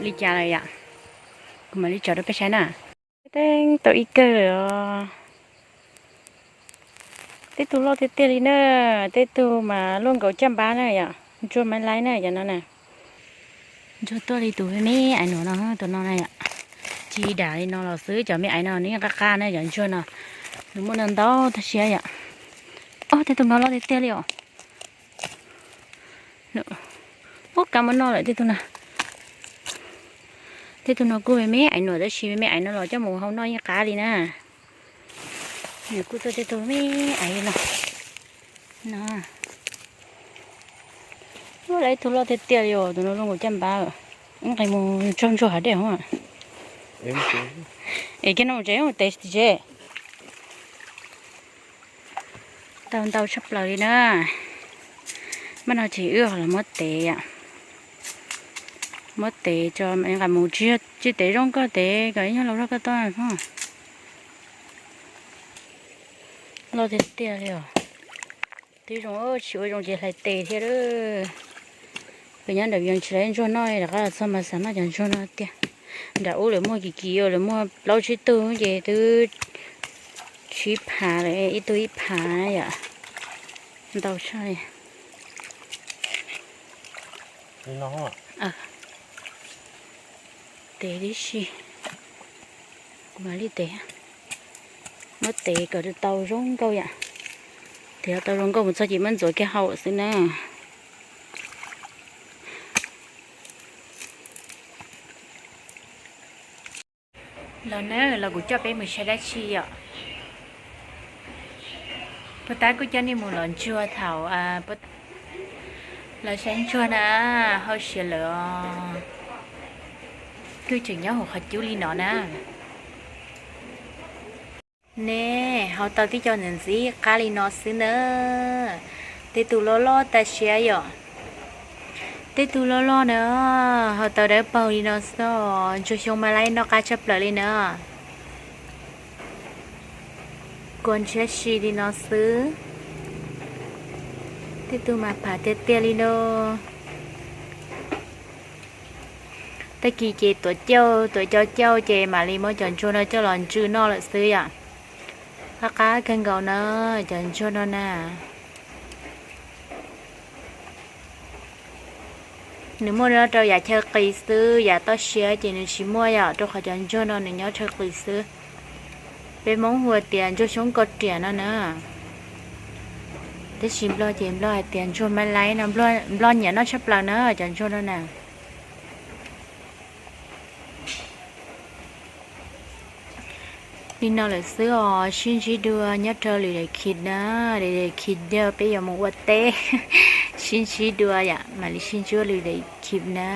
Li cas lawm yom? Kuv mam li tso rau peb saib na. Teeb tau ib kawg lawm os. Tej tug loj tiag tiag li na, tej tug mas luaj nkaus caj npab na yom, ntsuag maiv laib na cov no na. Ntsuag tuaj li tus me me aiv nuam no, tus no na yom. Ci dam li no los xwb, cov me aiv no nws yeej qab qab na, cov ntsuag no nws muaj no ntau tag siab yom. Ob, tej tug no loj tiag tiag li os. Ub, kab muab noj lawm tej tug no. Tej tug no kuj me me aiv nuam tab sis me me aiv no los coj mus hau noj yeej qab li na. Nws kuj tuaj tej tug me me aiv li no. No. Ub, lawv ib tug loj tiag tiag li os, tus no zoo nkaus caj npab. Wb nqis mus tsaug ntsuag hav dej hov. Es kiag no mus tsev, mus tes tsev. Tau ntau tshaj plaws li na. Maj no ces wb los muab tev, muab tev tso, nqa mus tsib tev zoo nkauj tev kom ib nyuag laus zog koj toj. Loj tiag tiag li os. Twb zoo tsis ua zoo ces hlais tes thiab. Kuv nyob nram Vias tsis lawv ntsuag noj, rov qab los txog mas xav noj cov ntsuag no tiag. Nram ub lawv muaj kim kim, lawv muaj plaub tsib tug ces twb tsib phav lawm, ib tug ib phav yom. Ntau tshaj li. Tev tib si. Kuv mam li tev. Muab tev kom tau zoo nkauj yom. Tev tau zoo nkauj mus txog ces muab ntxuav kiag hau xwb na. Los na, los kuv coj peb mus saib dab tsi yom. Puag ta kuj coj nej mus los ntsuag thaum, los saib ntsuag na, hauj siav lawm os. Kuj tseem nyob hauv qhov cub li no na. Ne, hau tau tib co ntxiv ntxiv qab li no xwb na. Tej tug loj loj tas siab yom. Tej tug loj loj na, hau tau dawb paug li no xwb os, ntsuag xyoob maiv laib noj qab tshaj plaws li na. Kua ntshiab si li no xwb. Tej tug mas phav tiag tiag li no. Tag kis ces tuav cauj, tuav cov cauj ces mam li muab cov ntsuag no coj los ntsw noj lawm xwb yom. Qab qab kawg nkaus na, cov ntsuag no na. Nws muaj rau yav chaw qis xwb, yav toj siab ces nws tsis muaj yom, rau qhov cov ntsuag no nws nyob chaw qis xwb. Peb Hmoob hu tias ntsuag xyoob koj riam no na. Tab sis Nplog ces Nplog hais tias ntsuag maiv laib no, Nplog nyiam noj tshaj plaws na cov ntsuag no na. Li no lawm xwb os, sib ntsib dua nyob rau lwm daim khiv na, lwm daim khiv yog peb yuav mus ua teb. Sib ntsib dua yom, mam li sib ntsib lwm daim khiv na.